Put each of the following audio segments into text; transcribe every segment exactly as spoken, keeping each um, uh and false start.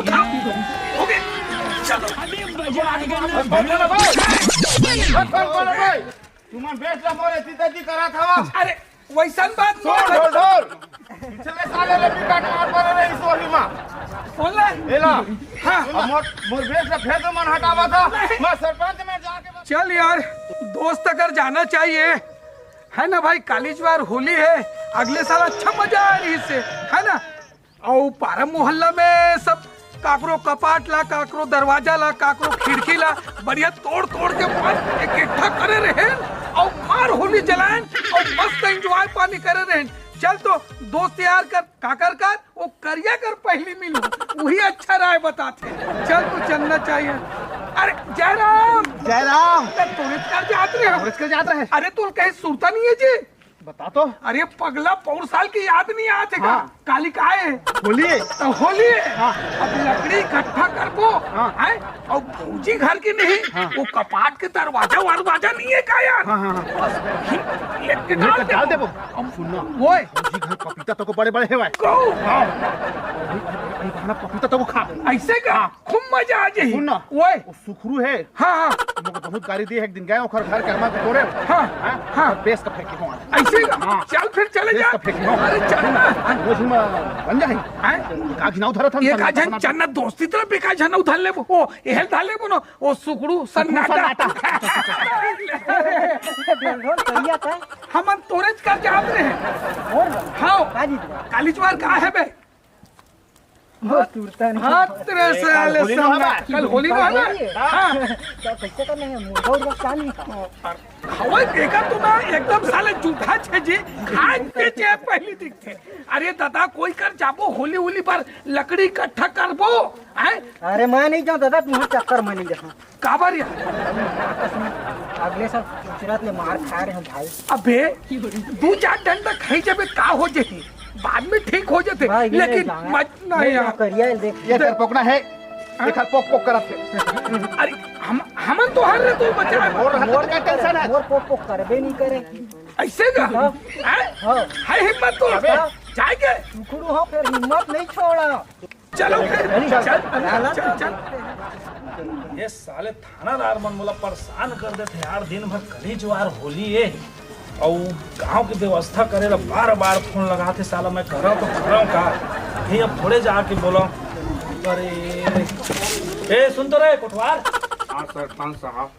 खाओ। हो गया। चलो। अरे, कौन, कौन, कौन है भाई? तुमन बेस ला मोर एती तेती करत हवा। अरे, वैसन बात सुन, मत ढोल, ढोल। पिछले साल ले भी काट मार पड़े रहे इस वही मा। बोल रहा है। एला। हाँ। अब मोर, मोर बेस ला फेर तो मन हटावा था। नहीं। मैं सरपंच में जाके बस चल यार, दोस्त अगर जाना चाहिए, है ना भाई, कालीज वार होली है, अगले साल अच्छा मजा आ रही से, है ना? अउ पारा मोहल्ला में सब काकरो कपाट ला, काकरो दरवाजा ला, काकरो खिड़की ला बढ़िया तोड़ तोड़ के मार इकट्ठा करे रहेन अउ मार होली जलाएन अउ मस्त एंजॉय पानी करे रहेन। चल तो दोस्त यार कर, काकर कर, वो करिया कर पहली मिल, वही अच्छा राय बताथे। चल तो चलना चाहिए। अरे जयराम, जयराम। अरे तोरे कर जात रहे हो। तोरे कर जात रहे। अरे तू कहीं सुरता नहीं है जी। बता तो। अरे पगला, पौर साल की याद नहीं आते का? हाँ। काली का है? होली है। तो होली है। हाँ। अब लकड़ी इकट्ठा करबो। हाँ। हैं? और भौजी घर की नहीं, हाँ। वो कपाट के दरवाजा वरवाजा नहीं है का यार? हाँ, हाँ, हाँ। बस लेके लेके डाल डाल देबो। देबो। अब सुन ना। ओए। भौजी घर पपीता तो को बड़े बड़े है भाई। को? हाँ। अरे, अरे, अरे, पपीता तो को खा। ऐसे का? हाँ। खूब मजा आ जाही। सुन ना। ओए। वो सुखरू है। हाँ, हाँ। मोके बहुत गारी दिए, एक दिन गए ओखर घर के आमा के तोड़े। हाँ, हाँ। हाँ। और बेस का फेंकी हो। ऐसे का? हाँ। चल फिर चले बेस जा। का फेंकी हो। अरे चल ना। वो झुमा बन जाए। हैं? का घिनाव धरत हम ये का झन अपना चन्ना दोस्ती तरह बेका झन उधर लेबो। ओ, एहल धर लेबो ना। ओ सुखरू सन्नाटा। सन्नाटा। ढोल ढोल करिया का? हमन तोरेच कर जात रहे। और? हाँ। का जीत गया? कालीज वार का है बे? वो तुरता नहीं। हाँ, तेरे ए, साले कल होली ना सामने। है। कल होली ना है ना? होली है। हाँ। तो कैसे करना है? मुर्गा उर्गा क्या नहीं था? हवा देखा तू ना, एकदम साले जूठा छे जी। खाए के चे पहली दिखते। अरे दादा, कोई कर जाबो होली होली पर लकड़ी इकट्ठा करबो, हैं? अरे मैं नहीं जाऊँ दादा, तुम्हारे चक्कर में नहीं जाऊँ। काबर यार? अगले साल गुजरात ले मार खा रहे हैं भाई। अबे, दू चार डंडा खाई जबे का हो जाही, बाद में ठीक हो जाथे, भाई, ये लेकिन जाना। मत ना नहीं, यार। करिया देख। ये डरपोकना है, हाँ? देखा पोक पोक करत है। अरे, हम, हमन तो हर रे तू बचा है। मोर हाथ मोर में नहीं टेंशन करे, है। मोर पोक पोक करबे नहीं करे। ऐसे का? हाँ। हैं? हाँ। है हिम्मत तो। अबे। हाँ। जाएंगे। टुकड़ू हो, फिर हिम्मत नहीं छोड़ा। चलो फिर, चल, चल, चल, चल, चल। ये साले थानादार मन मोला परेशान कर देथे यार, दिन भर कली जुआर होली ए, अउ गांव की व्यवस्था करे ला बार बार फोन लगाथे साला, मैं करव तो करव का? ये अब थोड़े जाके बोलव। अरे, ए सुन तो रे कोटवार। हाँ सरपंच साहब।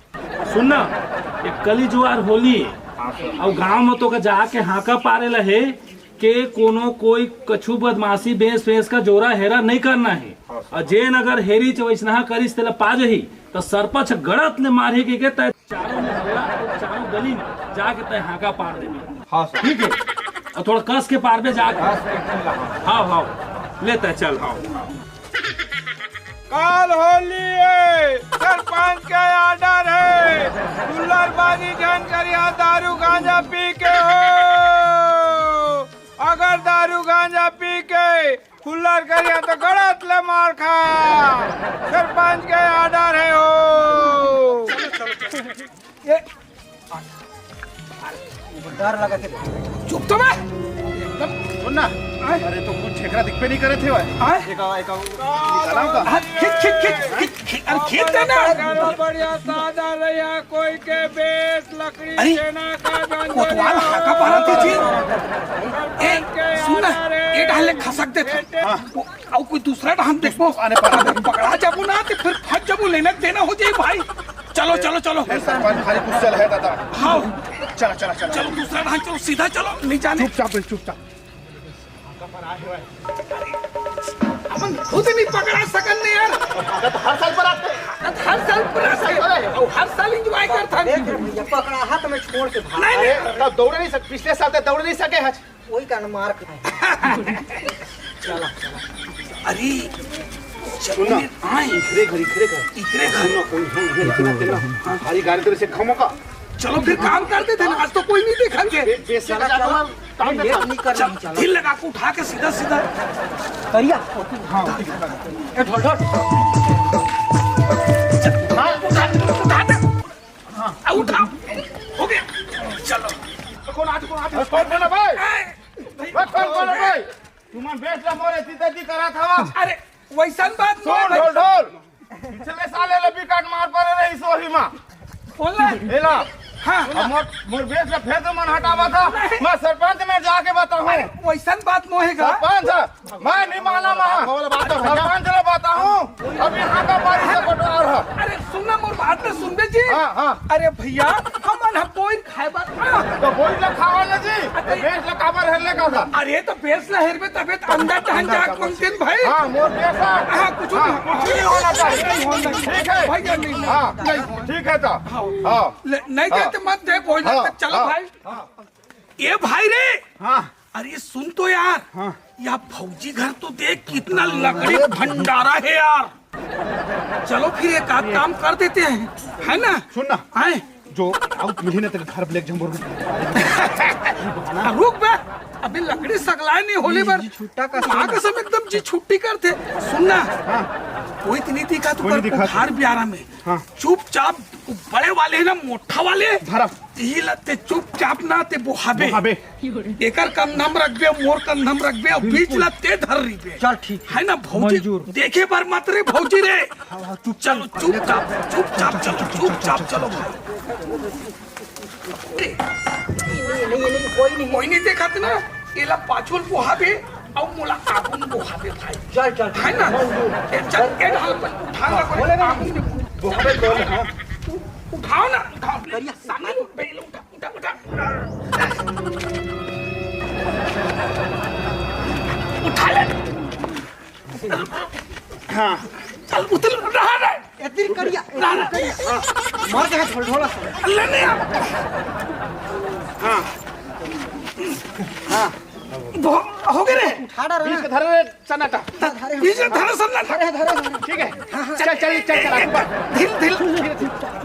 सुन ना, ये कली जुआर होली ए, हाँ सर। अउ गांव में तो का जाके हाका पारे ला हे, के कोनो कोई कछु बदमाशी बेंस वेंस का जोरा हेरा नहीं करना है। हाँ, सर। और जेन अगर हेरी च वैसनहा करिस तेला पा जही, तो सरपंच गड़त ले मारही के, के तय चारों मोहल्ला और चारों गली में जाके तय हाका पार देबे। हाँ, सर। ठीक है, और थोड़ा कस के पार पे जाके। कस के, ठीक है, हाँ। हाँ, हाँ, लेता है, चल, हाँ। काल होली है, सरपंच के ऑर्डर है, हुल्लड़बाजी झन करिहा दारू गांजा पी के हो। अगर दारू गांजा पी के हुल्लड़ करिहा तो गड़त ले मार खा। सरपंच के ऑर्डर है हो। ये डर लगा थे। चुप तो बे। एकदम। सुन ना। आय। अरे तो कुछ ठेकरा दिखबे नहीं करे थे भाई। आय। एक, एक, निकाला होगा। हाँ, खींच, खींच, खींच, खींच, खींच, अरे खींच दे ना। बढ़िया सादा रहा, कोई के बेस लकड़ी अरे, देना का जंजट कोतवाल हाका पारा थी जी। ए, सुन ना, ये डाले खसक दे। हाँ। अउ कोई दूसरा डहान देखबो। आने पर अबे पकड़ा जाबो ना, तो फिर फंस जाबो, लेना देना हो जाए भाई। चलो, चलो, चलो। ए, सरपंच भारी गुस्सा है दादा। हाँ। चला, चला, चला। चलो, दूसरा डहान चलो, सीधा चलो, नहीं जाने। चुपचाप रे, चुपचाप। अपन खुद नहीं पकड़ा सकन ने यार। तो हर साल पर आते हैं। हर साल पर आते हैं। अउ हर साल एंजॉय करता है। देख, ये पकड़ा हाथ में छोड़ के भाग। नहीं, नहीं। अरे, तब दौड़ नहीं सक-, पिछले साल तक दौड़ नहीं सके हज। वही का मार खाए। चला, चला। अरे, चलो सुन ना, ना, आए। इकरे घर, इकरे घर। इकरे घर। सुन ना, कोई है, इकरे घर, इकरे घर। हाँ। हरी गाड़ी तेरे से खमो का। चलो फिर काम करते थे ना, आज तो कोई नहीं देखा थे। बे-, बेस से चला, जाता चला। हूँ, काम ये करता हूँ। नहीं करना, चल, नहीं चला। ढील लगा के उठा के सीधा, सीधा। करिया। हाँ। ए, ढोल, ढोल। चल, हाँ। उठा, उठा दे। हाँ, आ, उठा। हो गया। चलो। कौन आज, कौन आज? अरे, कौन बोला भाई? ए, भाई, बस कौन बोला भाई? तुमन बेस ला मोर एती तेती करा था। अरे, वैसन बात सुन, नहीं। ढोल, ढोल। पिछले साल एला भी काट मार परे रहिस ओही मा। बोल ना। एला। हाँ। अब मोर, मोर बेस ला फेर से मन हटावा था। नहीं। मैं सरपंच में जाके बताहूँ। अरे, वैसन बात नोहे गा। सरपंच, मैं नहीं माना मैं। बोल बात तो भैया। सरपंच ने बताहूँ। अब यहाँ का बारिश से बंटवार है। अरे, सुन ना, मोर बात तो सुनबे जी। हाँ, हाँ। अरे भैया, हमन ह बोइर खाए बर। हाँ। तो बोइर ला खावा ना जी। अरे। ये बेस ला काबर हेरले का था? अरे, तो बेस ला हेरबे तबे तो अंदर टहन जाके मंगतेन भाई। हाँ, मोर बेस है। हाँ, कुछ हाँ, नहीं। कुछ नहीं होना चाहिए। नहीं होना चाहिए। ठीक है। भैया, नहीं, नहीं, हाँ, नहीं होना। ठीक है तो। हाँ। हाँ। ले, नहीं हाँ। दे तो मत दे, बोइर ला हाँ, तक चलो हाँ। भाई। हाँ। ए भाई रे। हाँ। अरे सुन तो यार। हाँ। या फौजी घर तो देख, कितना लकड़ी भंडारा है यार। चलो फिर एक आध काम कर देते हैं, है ना? सुन ना। आए। जो आउ पीढ़ी ने तेरे घर ब्लैक जम्बो रुक। रुक बे, अभी लकड़ी सकलाए नहीं होली जी, बर। जी, छुट्टा का माँ सुन। कसम एकदम जी छुट्टी करते। सुन ना। हाँ। कोई तो नहीं दिखा तू कोई कर नहीं दिखा। कुठार ब्यारा में। हाँ। चुपचाप बड़े वाले ना, मोठा वाले। धरा। तिही ला ते चुपचाप ना ते बोहाबे। बोहाबे। एकर कंधम रखबे, मोर कंधम रखबे, अउ बीच बिल्कुल। ला ते धर रहिबे। चल ठीक है। है ना भौजी? मंजूर। देखे बर मत रे भौजी रे। हाँ, हाँ, चुप, चलो चुप, चुपचाप, चुपचाप चलो, चुपचाप चलो भाई। नहीं, नहीं, नहीं, कोई नहीं। कोई नहीं देखा ना, एला पाछू ल बोहाबे, अउ मोला आगू म बोहाबे भाई। चल, चल, है ना? मंजूर। ए, चल, ए ढाल पर उठा ना, हाँ, कोई बोले ना। आगू म बोहाबे, बोले, हाँ। उ-, उठाओ ना, उठाओ। करिया। सामने बेल उठा। उठा, उठा। उठा ले। हाँ। चल, उतर, रहा रे। एतिर करिया, रहा एतिर रे। करिया। मर गया ढोल ढोला से। अल्लाह ने। हाँ। हाँ। हो गए रे। उठा डरा बीच ना। के धरे रे। सन्नाटा। पीछे धरो सन्नाटा। धरे, धरे, धरे। ठीक है। हाँ, हाँ। चल, चल, चल, चल। एक बार ढील, ढील,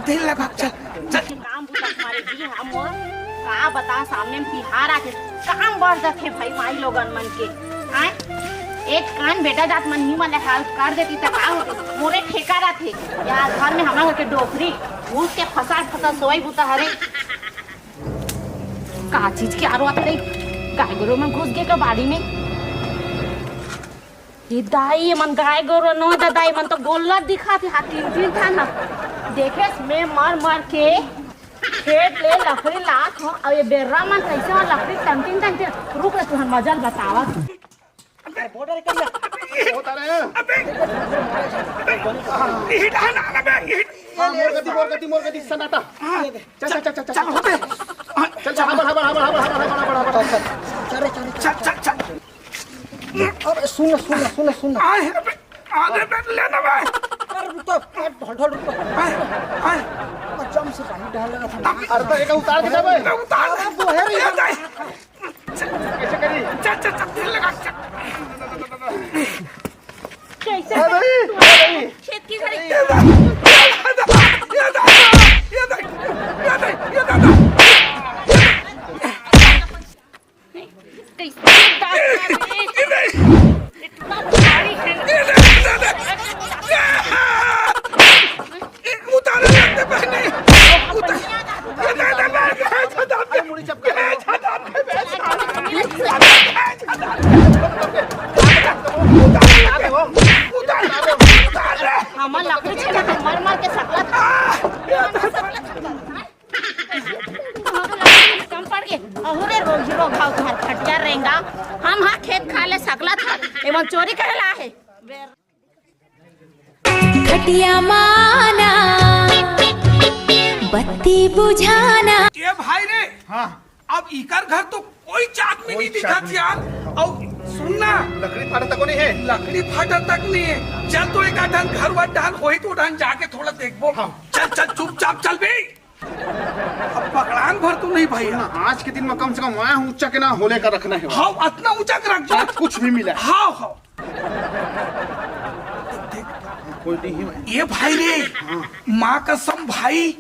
ढील लगा, चल, चल। काम बुता मारे जी, हम का बता, सामने में तिहार आके काम बढ़ जाथे भाई, माई लोगन मन के। आय, एक कान बेटा जात मन ही मन हेल्प कर देती त का होते? मोरे ठेका रथे यार, घर में हमरा घर के डोकरी घुस के फसा फसा सोई बुता हरे। का चीज के आरो आते रही, गाय गोरु मन घुस गे का बाड़ी में। ए दाई, एमन गाय गोरु नोहे दाई, एमन तो गोल्लर दिखाथे, हा तीन तीन ठन ह। देखेस, मैं मर मर के खेत ले लकड़ी लात हूँ, अउ ये बेर्रा मन कैसे हो लकड़ी टंगतीन टंगतीन। रुक रे, तुहन मजा ल बतावत हूँ। अरे, बॉर्डर कर लिया। होता रहे। अबे, अबे, ये डहान आ ना बे, ये हाँ, मोर गति, मोर गति, मोर गति, सन्नाटा। हाँ, चल, चल, चल, चल, चल, चल। होते। हाँ, चल, चल, हबर, हबर, हबर। चल, चल, चल। चल, चल, चल। अरे सुन ना, सुन ना, सुन ना, सुन ना। आए, अबे, आगे बैठ लेना भाई। अरे रुक तो, ढोल, ढोल रुक तो। आए, आए। और जम से पानी डाल लगा था। अरे तो एक उतार दे भाई। उतार। अरे वो है रे। ये दे। कैसे करी? चल, चल, चल, तेल लगा, चल। कैसे? अरे, अरे। खेत की घड़ी। ये दे, ये दे, ये दे। कैसे दांत मारे? ये टूरा भारी है। उतारे लगते पहले। उतार-, ये दे, दे, दे, दे, दे, दे। हमार लकड़ी छेला तो मर मर के सकला था। कम पड़ गे। अहू रे रोगी रोग हाव तुहर खटिया रेंगा। हम हा खेत खार ले सकला था। एमन चोरी करे ला हे। खटिया माना, बत्ती बुझाना। ए भाई रे, हाँ। अब इकर घर तो कोई आदमी कोई नहीं दिखा आदमी। यार। अउ सुन ना, लकड़ी फाटा तक नहीं है। लकड़ी फाटा तक नहीं है। चल तो एक आध घर वर डाल, वही तो डाल जाके थोड़ा देखबो। हाँ। चल, चल, चुपचाप चल बे। अब पकड़ान भर तो नहीं भाई। सुन ना, आज के दिन में कम से कम वहाँ ऊंचा के ना होले का रखना है। हाँ, अतना ऊंचा के रख दे। चाहे कुछ भी मिले। हाँ, हाँ। कोई नहीं है भाई। ये भाई रे, हाँ। माँ कसम भाई,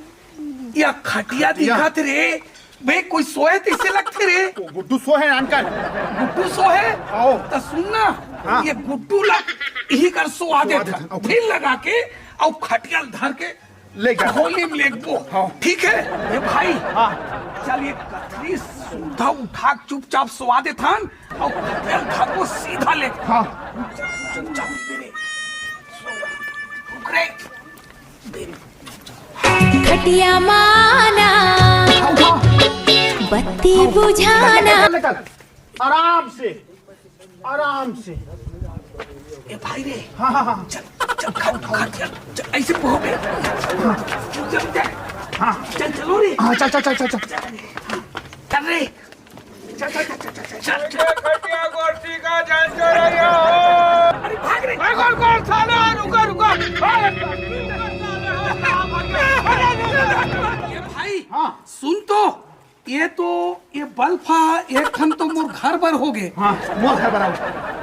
या खटिया खटिया। दिखत रे। बे, कोई सोए तइसे लगथे रे। वो गुड्डू सोहे आनकन। गुड्डू सोहे? आओ। त सुन ना, हाँ। ये गुड्डू ला इही कर सोआ सोआ देथन। देथन, ओके। ढील लगा के, अउ खटिया ल धर के ले जा। खोली में लेगबो। हाँ। ठीक है? ए भाई, हाँ। चल ये कथरी सुधा उठा के चुपचाप सोआ देथन, अउ खटिया ल धरबो सीधा ले। हाँ। चुपचाप, चुपचाप ले। बतिया माना, बत्ती बुझाना। निकल, निकल। आराम से, आराम से। ए भाई रे। हाँ, हाँ, हाँ। चल, चल, खा, खा, चल, चल, ऐसे पोहो बे। चल, चल, चल। हाँ। चल, चलो रे। हाँ, चल, चल, चल, चल, चल। चल रे। चल, चल, चल, चल, चल, चल, चल। खटिया गोष्ठी का जान चोरैया हो। अरे भाग रे। भाग, भाग, भाग, साले, रुको, रुको। भाग। ये भाई, हाँ। सुन तो, ये तो, ये बल्ब हा, एक ठन तो मोर घर बर हो गे। हाँ, मोर घर बर आओ।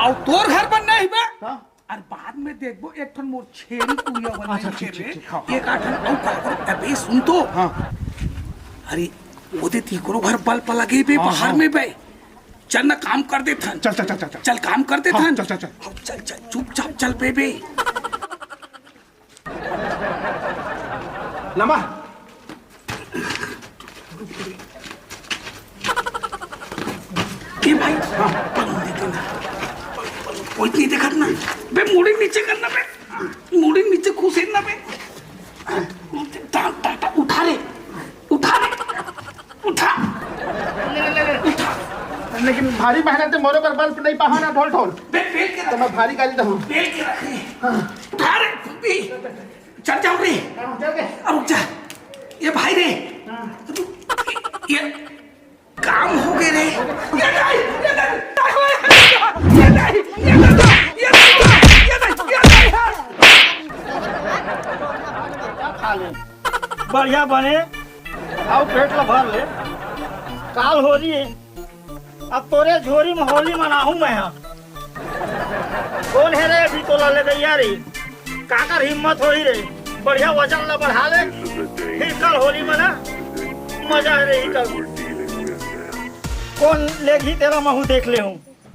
अउ तोर घर बर नहीं बे। हाँ। अरे बाद में देखबो, एक ठन मोर छेरी कुरिया बन अच्छा, रही ठीक, छेरी। ठीक, ठीक, हाँ, हाँ। एक आठ ठन अउ का करो, अबे सुन तो। हाँ। अरे, ओदे तीकरो घर बल्ब लगे बे, हाँ, बाहर हाँ। में बे। चल ना, काम कर दे थन। चल, चल, चल, चल, चल। चल, काम कर दे हाँ, थन। चल, चल, चल। हाँ, चल, चल, चुपचाप चल बे, बे। नमा। ए भाई, हाँ। पलंग देखे ना। कोई नहीं देखत ना। बे, मुड़ी नीचे करना बे। मुड़ी नीचे घुसेड़ना बे। टा-, टा-, टा-, उठा रे। उठा रे। उठा। ले, ले, ले, ले। उठा। लेकिन भारी मेहनत है, मोरे बर बल्ब नहीं पाहा ना, ढोल ढोल। बे, पेल के तो रख। मैं भारी गाली दहूँ। पेल के रख रे। हाँ। उठा रे, भी। चल जाओ रे। हाँ, चल दे। अब रुक जा। ये भाई रे। हाँ। तू, ये काम हो गए रे। ये नहीं, ये नहीं, ये नहीं, ये नहीं, ये नहीं, ये नहीं, ये नहीं, ये नहीं। बढ़िया बने, आओ पेट ला भर ले। काल होरी हे, अब तोरे झोरी में होली मनाहूं मैं हा। कोन हे रे अभी तोला ले गैया रे? काकर हिम्मत होही रे? बढ़िया वजन ला बढ़ा ले, फिर कल होली मना, मजा हे रे ही कल। कोन लेगही तेला महू देख ले हूँ।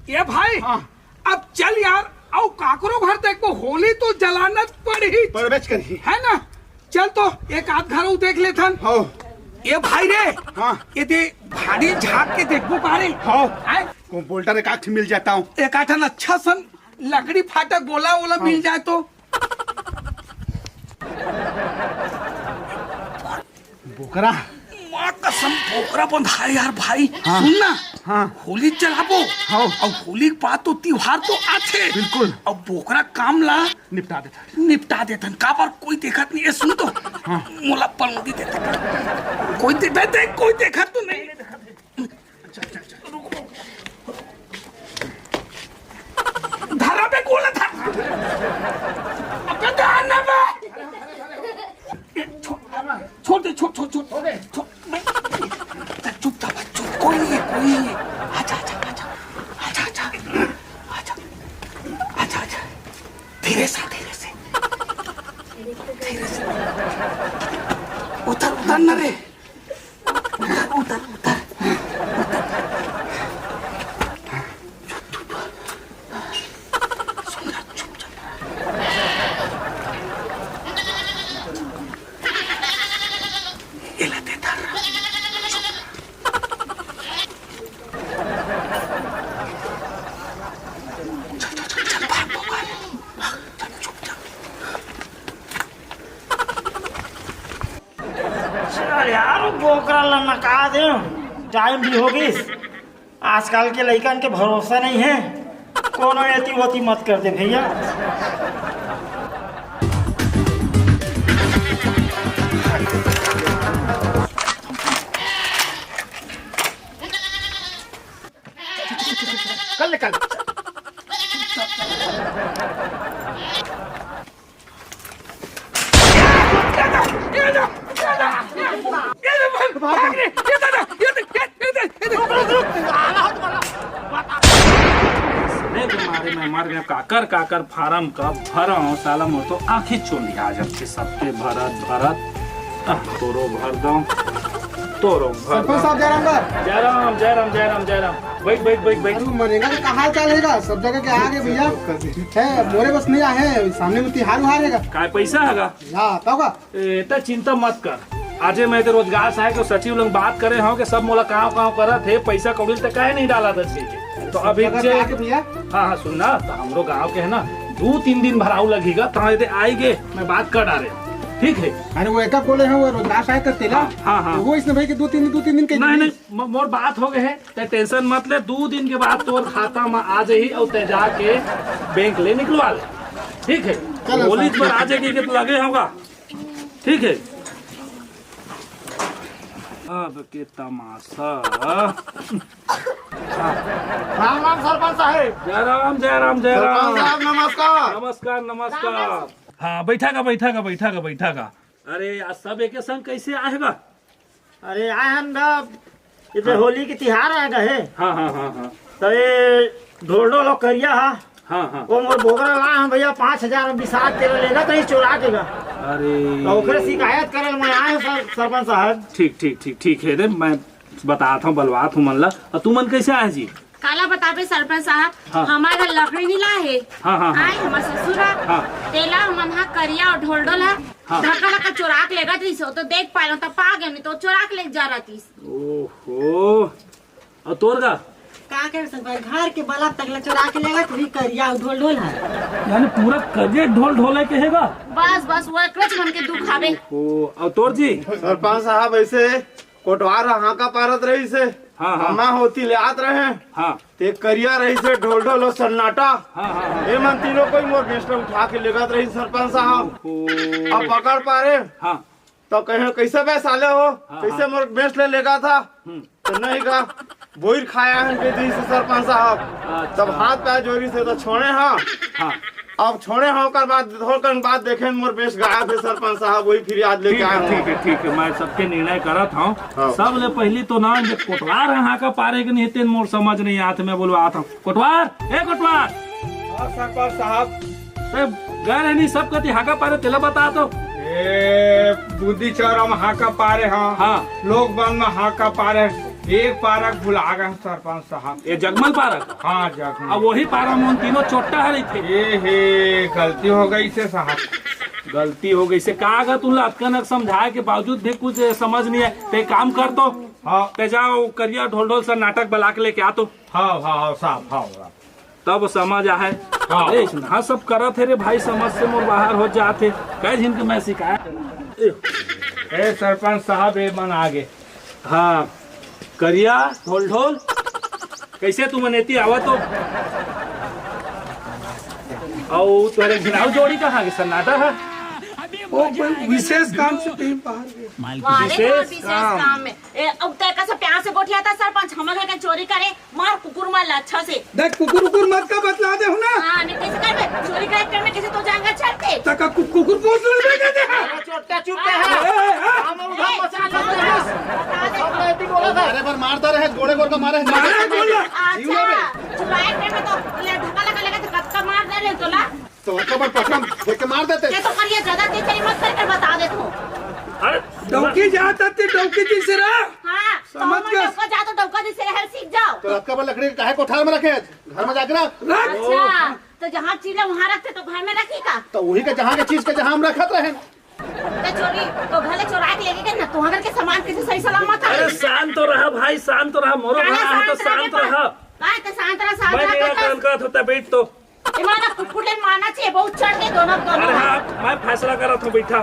ए भाई, हाँ। अब चल यार, अउ काकरो घर देखबो, होली तो जलाना पड़ही। पड़बेच करही। है ना? चल तो एक आध घर अउ देख लेथन। हाँ। ए भाई रे, हाँ। ये दे भारी झांक के देखबो का रे? हाँ। हैं? कंपाउंडर एक आध मिल जाता हूँ। एक आध ठन अच्छा सन लकड़ी फाटा गोला वोला हाँ। मिल जाए तो। बोकरा। माँ कसम, बोकरा बंधाए यार भाई। हाँ। सुन ना, हाँ। होली चलाबो। हाँ। अउ होली के बाद तो तिहार तो आथे। बिल्कुल। अब बोकरा काम ला निपटा देथन। निपटा देथन। काबर कोई देखत नहीं हे, सुन तो। हाँ। मोला पलौदी देथे। कोई दे-, दे-, दे-, कोई देखत तो नहीं। धरा बे, गोला धर। अबे, धर ना बे। छोड़, छोड़ दे, छोड़, छोड़, छोड़। छोड़ दे। छोड़, मैं, चुप था, चुप, कोई नहीं है, कोई नहीं है। आजा, आजा, आजा। आजा, आजा। आजा, आजा, आजा। धीरे से, धीरे से। धीरे से। उतर, उतर ना रे। उतर, उतर, उतर। चल यार, वो बोकरा ला नका दे, टाइम भी हो गइस। आजकल के लइकन के भरोसा नहीं है, कोनो एती ओती मत कर दे भैया। कर ले, कर। अरे, बीमारी में मर गए, काकर काकर फार्म का भरम, साला मोर तो आँखी चोंधिया जाथे सबके भरत भरत। आह, तोरो भर दो, तोरो भर सरपंच दो। साहब, जय राम बा। जय राम, जय राम, जय राम, जय राम। बैठ, बैठ, बैठ, बैठ। अरे, मनरेगा के का हाल चाल हे गा? सब जगह के आ गे भैया। है, मोरे बस नहीं आए हैं, सामने में तिहार उहार हे गा। काय पैसा हे गा? ला, तब का? ए, त चिंता मत कर। आजे मैं तो रोजगार सहायक अउ सचिव लंग बात करे हंव कि सब मोला कांव कांव करत हे, पैसा कौड़ी त काहे नहीं डालत हे के। तो अभी सब जगह जे के आके भैया? हाँ, हाँ, सुन ना, तो हमरो गांव के हे ना, दू तीन दिन भर अउ लगही गा, त एदे आइगे, मैं बात कर डारे हंव। ठीक है। अरे वो एका बोले हैं, वो रोजगार सहायक का तेला। हाँ, हाँ, हाँ। वो इसने भाई के दो तीन, दो तीन दिन के नहीं, नहीं, म-, मोर बात हो गए है, ते टेंशन मत ले, दो दिन के बाद तोर खाता में आ जाही और ते जाके बैंक ले निकलवा ले। ठीक है। चलो होली सर। पर आ जाएगी कि तो लगे होगा। ठीक है। अब के तमाशा। राम राम सरपंच साहेब। जय राम, जय राम, जय सरपंच राम। साहब, नमस्कार। नमस्कार, नमस्कार। हाँ, बैठा का, बैठा का, बैठा का, बैठा का। अरे यार, सब एके संग कैसे आए बा? अरे आए हन गा, इधर हाँ। होली के तिहार आए गा है। हाँ, हाँ, हाँ, हाँ। तो ये ढोल ढोल और करिया हा। हाँ, हाँ। वो मोर बोकरा ला हम भैया, पाँच हजार में बिसात तेरा लेगा तो ये चुरा के गा। अरे। तो ओकरे शिकायत करे मैं आए हूँ सर, सरपंच साहब। ठीक, ठीक, ठीक, ठीक है रे, मैं बतात हूँ, बलवात हूँ मन ला। और तू मन कैसे आए जी? काला बताबे सरपंच साहब, हाँ। हमार घर लकड़ी नहीं लाए हे। हाँ, हाँ, हाँ। आए हमार ससुर हा, हाँ। तेला हमन हा करिया और ढोलढोल हा, हाँ। धक्का धक्का चोरा के लेगत रहिस हो, तो देख पाए तो पा गए, नहीं तो चोरा के ले जा रहतीस। ओहो, और तोर का? का करे सरपंच, घर के बल्ब तक ला चोरा के लेगत रही करिया और ढोलढोल हा। यानी पूरा करिया ढोलढोल है कहेगा? बस बस वो एकरेच मन के दुख आवे। ओ, और तोर जी? सरपंच साहब ऐसे कोटवार ह हाका पारत रहिस हे। हाँ, हाँ। अम्मा होती ले आत रहे। हाँ। ते करिया रहिस हे, ढोलढोल और सन्नाटा। हाँ, हाँ, हाँ। ए मन तीनों कोई मोर बेंस ल उठा के लेगत रहिस सरपंच साहब। ओ। अब पकड़ पारे। हाँ। तो कहे, "कैसे बे साले हो? हाँ, कैसे हाँ। मोर बेंस ले लेगत हा?" हम्म। तो नहीं का, बोइर खाया हन के दी से सरपंच साहब। अच्छा। तब हाथ पैर जोरी से तो छोड़े हाँ। हाँ। अब छोड़े हाँ, ओकर बाद, थोड़कन बाद देखे मोर बेंस गायब हे सरपंच साहब, वही फिर याद लेके ठीक है, आए हूँ। ठीक है, ठीक है, मैं सबके निर्णय करत हूँ। हाँ। सब ले पहली तो ना, ये कोटवार है, हाका पारे के नहीं, तेन मोर समझ नहीं आत, मैं बोलवात हूँ। कोटवार, ए कोटवार। हाँ, सरपंच साहब। ते गए रहनी सब कति हाका पारे, तेला बता तो। ए, बूंदी चौरा में हाका पारे, हाँ। हाँ। लोक वन में हाका पारे, एक पारक भुला गए सरपंच साहब। ये जगमल पारक? हाँ, जगमल। अब वही पारा में उन तीनों चोट्टा हरी थे। ए हे, गलती हो गई से साहब। गलती हो गई से का अगर तुम अतकन समझाए के बावजूद भी कुछ समझ नहीं है, ते काम कर तो। हाँ। ते जाओ करिया ढोलढोल से नाटक बला के लेके आ तो। हाँ, हाँ, हाँ, साहब, हाँ, हाँ। तब समझ आहे। हाँ। अरे, इतना सब करत हे रे भाई, समझ से मोर बाहर हो जात हे। कई झिन के मैं शिकायत। ए सरपंच साहब, ए मन आगे। हाँ, करिया, ढोलढोल, कैसे तुमन एती आवा तो? अउ तोरे घिनाऊ जोड़ी कहाँ के सन्नाटा है? वो कोई विशेष काम से कहीं बाहर गए। वाले विशेष विशेष काम। काम में। ए, अब तय का सब प्यार से गोठिया था सरपंच, हमर घर के चोरी करे, मार कुकुर मार ला अच्छा से। देख, कुकुर उकुर मत का बतला दे हो ना। हाँ, नहीं कैसे करबे? चोरी करे के में कैसे तो जाएगा चलते? तका कु-, कुकुर पोस ले दे दे। अरे, चोट्टा चुप है। ए, ए, ए। हम उधर ए, मचा चलो, सकते हैं। बता दे। सब गलती बोला था। अरे, पर मारता रहे, गोड़े गोड़ का मारे। मारे, बोल रहा। अच्छा, चुराए के में तो ले धक्का लगा लगा तो कतका मार दे ले तोला। तो ओकर पर पटना फेंक के मार देते। ये तो करिए ज्यादा तेज चली मत करके बता दे तू। अरे डौकी जात हते, डौकी जैसे रहा। हाँ, तो समझ हम गए। डौका जा तो डौका जैसे रहल सीख जाओ। तो रतका पर लकड़ी काहे कोठार में रखे? घर में जाके रख। रख। अच्छा, तो जहाँ चीज है वहाँ रखते तो घर में रखी का? तो वही का जहाँ के चीज के जहाँ हम रखत रहे। तो चोरी तो भले चोरा के लेके गए ना, तो अगर के सामान कैसे सही सलामत है? अरे शांत तो रहा भाई, शांत तो रहा, मोरो काहे भरा है तो शांत रहे शांत पर? रहा। काहे तो शांत रहा, शांत मैं रहा मेरा तो काम करत होता, बैठ तो। ए, माना कुकुर ले माना चाहिए, बहुत चढ़ के दोनों, दोनों। अरे हाँ, मैं फैसला करत हूँ, बैठा।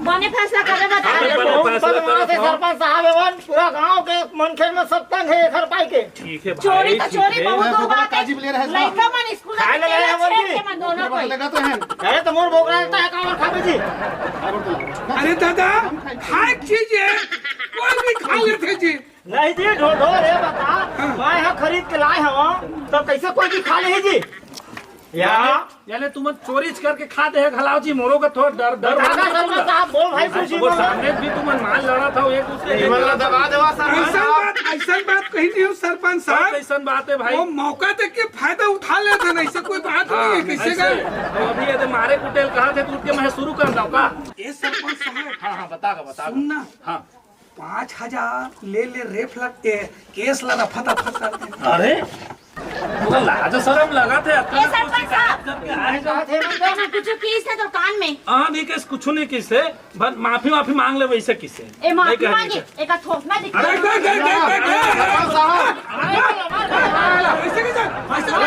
बने फैसला करे, बता अरे दे। बने बहुत फैसला बदमाश करत है हूँ। सरपंच साहब, एवन पूरा गांव के मनखे में सब तंग है, घर पाई के। ठीक है भाई, चोरी तो ठीक चोरी, है। बहुत मैं दो बोकरा बात है। काजी भी ले रहे हैं, लड़का मन स्कूल खाए में लगे हैं, खेलत बोल रहे के। हैं, मन दोनों बोकरा कोई। लगा तो हैं। अरे तो मोर बोकरा लगता है, कावर खाबे जी। अरे दादा, खाए चीज है, कोई भी खा लेते जी। नहीं जी, ढोढोल रे बता, मैं ह खरीद के लाए हव, तो कैसे कोई भी खा ले जी? या याले, याले तुमन चोरी करके खा दे है घलाव जी, मोरो का थोड़ा डर, डर दादा लगा सरपंच तुमला। साहब, बोल भाई, कुछ ही वो बोल। सामने भी तुमन मार लड़ा था एक दूसरे के। ये वाला दबा देवा सरपंच ऐसा साहब। बात, ऐसा बात कहीं नहीं हो सरपंच साहब। कैसन बात है भाई? वो मौका देख के फायदा उठा लेते ना, ऐसे कोई बात हाँ, नहीं है किसी ऐसे। का। अब अभी यदि मारे कुटेल कहा थे तो उठ के मैं शुरू कर दऊँ का? ये सरपंच साहब। हाँ, हाँ, बता का, बता का। सुनना। हाँ। पाँच हजार ले ले, रेफ लग के केस ला रफा दफा कर दे। अरे, पूरा लाज शरम लगा थे, अतका ए, कुछ सरपंच शिकायत साहब। करके आए तो। बात है, मतलब, कुछ किस है तो कान में। हाँ, नहीं किस, कुछ नहीं किस है, बस माफी, माफी मांग ले वैसे किस है। ए, माफी नहीं कहने मांगे, का। एक थोपना दिखा। अरे, अरे, अरे, अरे, अरे, अरे, साहब। अरे, अरे, अरे, ऐसे कैसे? ऐसे कैसे?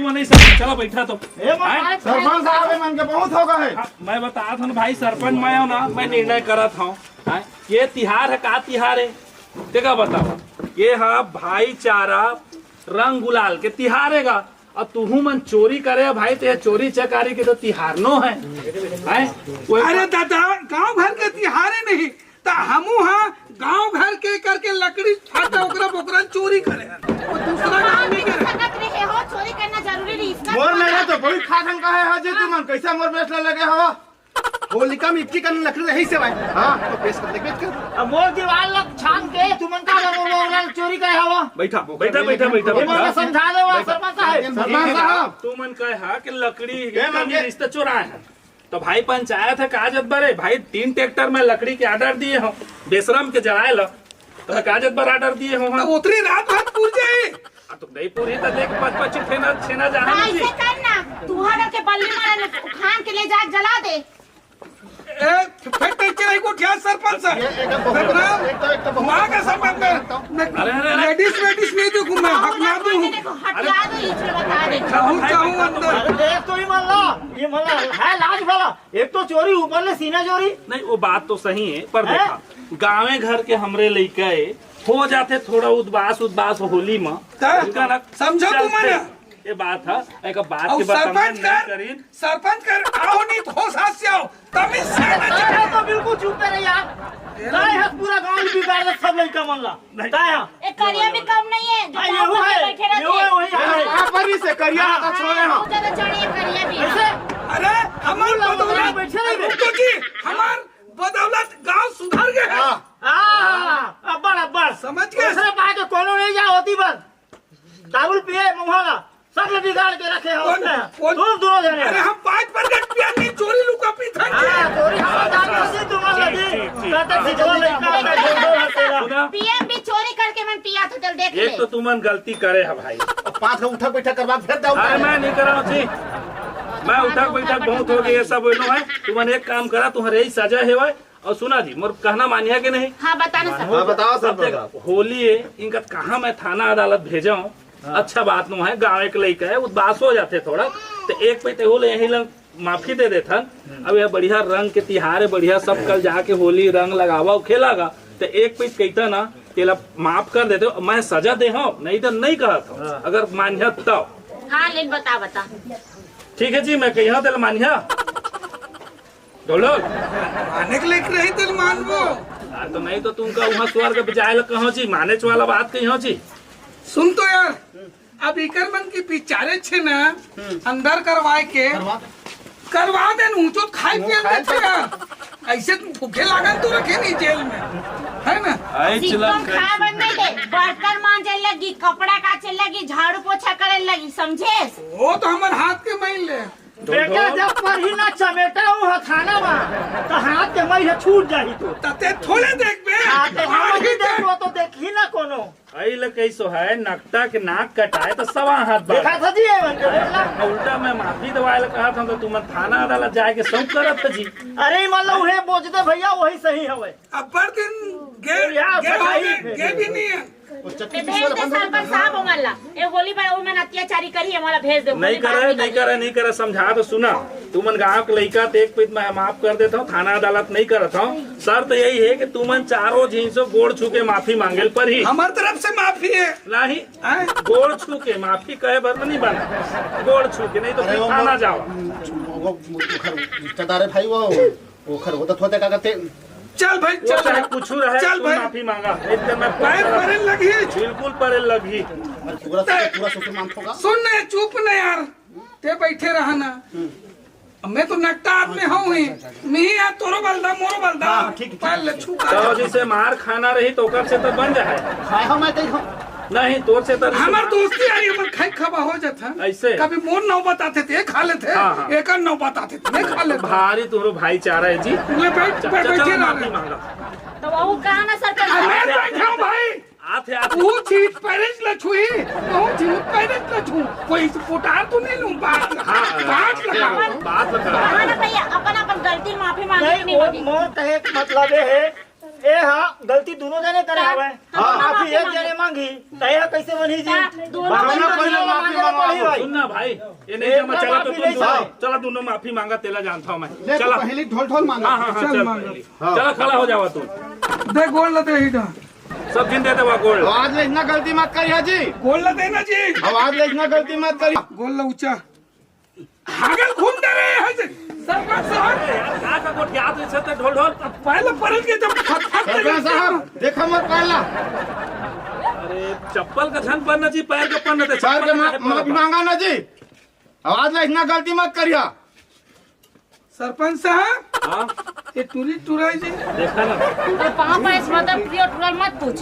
नहीं समझ, चला बैठा तो। ए, मैं हैं? सरपंच साहब, ये मन के बहुत होगे हे। हाँ, मैं बतात हूँ भाई, सरपंच मैं हूँ ना, मैं निर्णय करत हूँ। हैं? ये तिहार हे, का तिहार हे? तेका बतावा, ये हा भाईचारा, रंग गुलाल के तिहार हे गा। अउ तुहू मन चोरी करे भाई, तो ये चोरी चकारी के तो तिहार नो हे। हैं? वो अरे दादा, गांव घर के तिहारे नहीं, त हमू हा गांव घर के करके लकड़ी फाटा ओकरा बोकरा चोरी करे हन। वो दूसरा गांव में करे। सकत रहे हो, चोरी करना जरूरी रही इसका। मोर मेर तो कोई खाथन कहे हा जे तुमन कैसे मोर मेर ले लगे हवा। होलिका में इतकी कन लकड़ी रही से भाई। हाँ, तो पेश कर दे, पेश कर। अब मोर दीवार लग छान के तुमन का मोर बोकरा चोरी करे हवा। बैठा, बैठा, बैठा, बैठा, ये मोला बैठा। समझा दे, सरपंच साहब। सरपंच साहब। तुमन कहे हा कि लकड़ी ए, मन के रिश्ता चोराए हे, तो भाई पंचायत हे, का जत बरे भाई, तीन ट्रैक्टर में लकड़ी के ऑर्डर दिए हो, बेशरम के जलाए ला, तो का जत बर ऑर्डर दिए हो? त उतरी रात भर पूर जाई। आ, तो नहीं पूरी तो देख, पाँच पाँच छेना, छेना जाना हाँ, नहीं। ऐसे कर ना, तुहर के बल्ली मारे उठान के ले जा, जला दे। ए, फेर तो चले को क्या सरपंच साहब? ये एक बहुत, एक तो, एक तो बहुत। माँ का सरपंच में, मैं अरे, अरे, अरे। लेडीज वेडीज नहीं देखूं मैं, हक ना दूं। देखो, हटिया दो, इसमें बता दे। चाहूं, चाहूं अंदर। अरे देख तो ही मन ला, ये मन ला है लाज भला। एक तो चोरी, ऊपर ले सीना चोरी। नहीं, वो बात तो सही हे, पर हैं? देखा, गाँवे घर के हमरे लइका हे, हो जाथे थोड़ा उदबास, उदबास होली में। त उनका ना समझो चलथे। तुमन। ये बात हे, एक बात अउ के बात सरपंच नहीं कर, करीन। सरपंच कर, आओ नहीं तो होश हाथ से आओ, तमीज से ना अरे चले। तो बिल्कुल चुप करे यार। काय हे पूरा गांव बिगाड़ दे सब लइका मन ला। नहीं। काय हे? ए, करिया भी कम नहीं है, जो आ, गाँव येहू भर हे, में बैठे रहते येहू हे, हैं। वही हे। बहुत ज्यादा चढ़ी है करिया भी। कैसे? अरे, हमार बोला, बदौलत, बैठे रहिबे। रुको जी, हमार बदौलत गांव सुधर गए हे। हाँ। हाँ, अब्बड़, अब्बड़। समझ गए? दूसरे पाए के कोनो नहीं जा होती बस। दारू पिए, मुहाना, सब ले बिगाड़ के रखे हो कौन, उसने। कौन? तुम दोनों जने। अरे, हम पाँच प्रकार पिया नहीं, चोरी लुका पी था। हाँ, चोरी हमारा दारू से तुम्हारा लगी। कहते थे, "चोर लइका का झोंडो हटेगा।" सुना? पीएम भी चोरी करके मन पिया था, चल देख ले। एक तो तुमन गलती करे हा भाई। पाँच लोग उठक बैठक करवा के फेर जाओ। अरे मैं नहीं कराऊँ जी, मैं उठक बैठक बहुत हो गई, ये सब बोलो है। तुमन एक काम करा, तुम्हारे यही सजा हे भाई। अउ सुना जी, मोर कहना मानिहा के नहीं? हाँ, बताना सर। हाँ, बताओ सर, अब देख, बताओ। होली हे, इनका कहाँ मैं थाना अदालत भेजाऊँ? अच्छा बात नो है, गाँव के लइका हे, उदास हो जाथे थोड़ा, तो एक पइत होले यही लंग माफी दे देथन। अब ये बढ़िया रंग के तिहार हे, बढ़िया सब कल जाके होली रंग लगावा अउ खेला गा, तो एक पइत कहिता ना, तेला माफ कर देते हो, मैं सजा दे हूँ, नहीं तो नहीं कहत हूँ, अगर मानिहा तब। हाँ, ले बता, बता। ठीक है जी, मैं कहिया तेला मानिहा। ढोलक। माने के लेके रही तो मानबो। हाँ, तो नहीं तो तुमका वहाँ स्वर्ग पे जाए ला कहो जी, माने वाला बात कही हो जी। सुन तो यार, अब इकर मन की बिचारे छे ना, अंदर करवाए के, करवा दे नू, तो खाए पिए अंदर छे यार। ऐसे तो भूखे लागन तो रखे नहीं जेल में, है ना? सिक्कम खाए बंद नहीं दे, बर्तन मांजे लगी, कपड़ा काचे लगी, झाड़ू पोछा करे लगी, समझेस? वो तो हमारे हाथ के मैल ले। बेटा जब पढ़ी ना चमेटा हूँ थाना में, तो हाथ के मैल छूट जाही तो। तते थोड़े देख बे। हाथ के मार ही मैल दे। देखो तो देखी ना कोनो। आई ल कैसो है, नकटा के नाक कटाए तो सवा हाथ बाढ़। देखा था जी ये बन के बोला। उल्टा मैं माफी दवाए ला कहा था तो तुम थाना अदालत जाए के सब करत था जी। अरे मतलब उहे बोझ दे भैया, वही सही हवे। अब्बड़ दिन गे, यार, गे हो बताइए। गे, गे भी नहीं है। वो चक्की ते पीस भेज वाला दे बंद कर। सरपंच साहब, ओमन ला। ए होली पर ओमन अत्याचारी करी, हमारा भेज दे, नहीं करे, नहीं करे, नहीं करे, समझा तो सुना। तुमन गांव के लइका ते एक पइत मैं माफ कर देता हूँ, थाना अदालत नहीं करत हूँ। शर्त यही है कि तुमन चारों झीन से गोड़ छू के माफी मांगे ल परही। हमार तरफ से माफी है। नहीं, हैं? गोड़ छू के माफी कहे बर नहीं बना, गोड़ छू के, नहीं तो अरे फिर वो थाना वो- जाओ। वो, वो, वो खर-, रिश्तेदार है भाई वो, वो खर होता थोड़ा क्या कहते हैं? चल भाई, वो चल चाहे भाई। कुछ रहे, चल तू भाई। माफी मांगा। एक दिन मैं फोन पैर करूँ। परे लगी। बिल्कुल परे लगी। पूरा, पूरा ससुर मान होगा। सुन ना, चुप ना यार, ते बैठे रहा ना। मैं तो नकटा आदमी हूँ ही, मैं ही यार, तोरो बलदा, मोरो बलदा। हाँ, ठीक, ठीक। पहले छू तो जिसे मार खाना रही तो ओकर से तो बन जाए। खाए हो मैं कहीं हो। नहीं, तोर से तो हमार दोस्ती यारी, हमर खाई खाबा हो जाता। ऐसे? कभी मोर नौबत आते थे, खा लेते, हाँ, हाँ। एक नौबत आते थे, मैं खा लेता। भारी तुम्हारो भाईचारा है जी। ले बैठ, चल, बैठ, चल, बैठे माफी रहा। मांगा। तो वो कहा ना सरपंच। मैं बैठा हूँ भाई। आते, आते। वो चीज पैरेंट्स ला छुई, वो चीज पैरेंट्स ला छू। कोई पोटार तो नहीं लूं, बात, हाँ, बात लगा। बात लगा। कहा ना भैया, अपन अपन गलती माफी मांगे नहीं, नहीं मोर, होती। मोर कहे के मतलब ये है, ए हा, गलती दूनों जने करे हवय। हाँ। माफी एक जने मांगी, त ए हा कइसे बनही जी? हाँ, दूनों भावना जने कोई ना माफी मांगे मंगवाओ। पड़ही भाई। सुन ना भाई, ये नहीं ए जमा, तो चला तो माफी तुम नहीं दोनों, चाहे। चला दोनों माफी मांगा, तेला जानता हूँ मैं। ले तो चला। पहली ढोल ढोल मांगा। हाँ, हाँ, हाँ, चल चल मांगा। पहली। हाँ। चला, खड़ा हो जावा तुम। दे गोड़ ल दे ही दा। सब जिन दे देवा गोड़। तो आज ले इतना गलती मत करिया जी। गोड़ ल देना जी। अब आज ले इतना गलती मत करिया। गोड़ ल ऊंचा। हागल घूम दे रहे हैं जी। सरपंच साहब। अरे यार, का का गोठियात रहिसे ते ढोल ढोल? अब पहले परल के जब फट फट सरपंच साहब, देखा मत पहला। अरे, चप्पल का झन पहनना जी, पैर का पहनना ते पैर चप्पल के का मा-, झन माफी पहनना। मांगा ना जी। अब आज ले इतना गलती मत करिया। सरपंच साहब। हाँ? ये टूरी टुराई जी। देखा ना। ये पाँव पर इस मतलब टूरी और टुराई मत पूछ।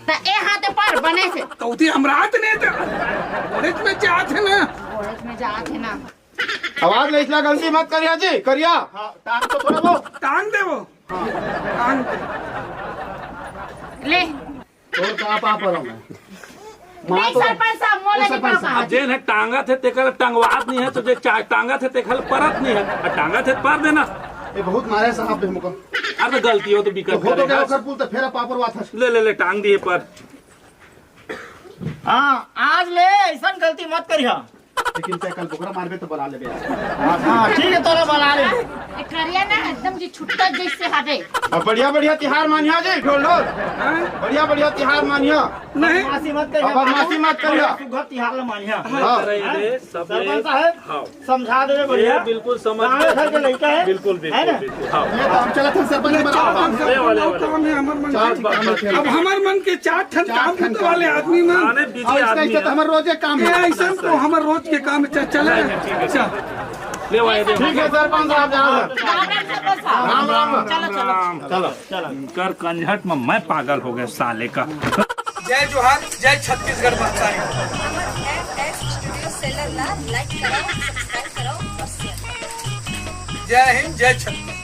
त ए हाथे पर बने से। कौती हमरा हाथ नहीं था। ओढ़े में जात है ना। ओढ़े में जात है ना। अब आज ले इतना गलती मत करिया जी, करिया। हाँ, टांग तो थोड़ा बहुत। टांग दे वो। टांग दे। ले। तोर का पाप हरव मैं? नहीं, तो सरपंच साहब, मोला ओ, नहीं सरपंच पापा। साहब। अब जेन ह टांगत हे, तेकर टंगवात नहीं है, तो जे चा-, टांगत हे, तेकर परत नहीं है। आ टांगत हे, पर देना। ये बहुत मारे साहब बे हमको। अरे, तो गलती हो तो बिकट तो हो तो करे गया हस। ओकर पुल, तो फेर पापड़ वाथस। ले, ले, ले, टांग दिए पर। हाँ, आज ले ऐसन गलती मत करिहा। लेकिन तै कल बोकरा मारबे तो बला लेबे। हाँ, ठीक है, तोला बला ले। ए, करिया ना एकदम जी छुट्टा जैसे हवे। अब बढ़िया बढ़िया तिहार मानिया जी, ढोल ढोल। हाँ? बढ़िया बढ़िया तिहार मानिया। नहीं। बदमाशी मत करिया। अब बदमाशी मत करिया। सुग्घर तिहार ला मानिया। हाँ। अरे, हाँ? ये सब सरपंच ये साहब, हाँ। समझा देवे बढ़िया। ये बिल्कुल समझ गाँव में। घर के लइका है। बिल्कुल, है बिल्कुल, ना? बिल्कुल, हाँ। ये तो हम चलत हन सरपंच ये बना। चार ठन ले वाले, सरपंच वाले। काम है हमर मन चार के। ठन काम है। अब हमर मन के चार ठन चार काम ठन होने काम वाले है। आदमी मन। आने बिजी अब इसका आदमी इससे तो है। हमर रोज एक काम ये है। ऐसा तो हमर रोज के काम है। चल, चले। नहीं, नहीं, ठीक है। चल। ले वाले, दे। ठीक है सरपंच साहब, जाओ। राम राम सरपंच साहब। राम राम। चलो, चलो। राम। चलो। चलो। कर कंझट में मैं पागल हो गया साले का। जय जोहार, जय छत्तीसगढ़ महतारी। हमर एफ एस स्टूडियो सेलर ला लाइक करव, सब्सक्राइब करव और शेयर करव। जय हिंद, जय छत्तीसगढ़।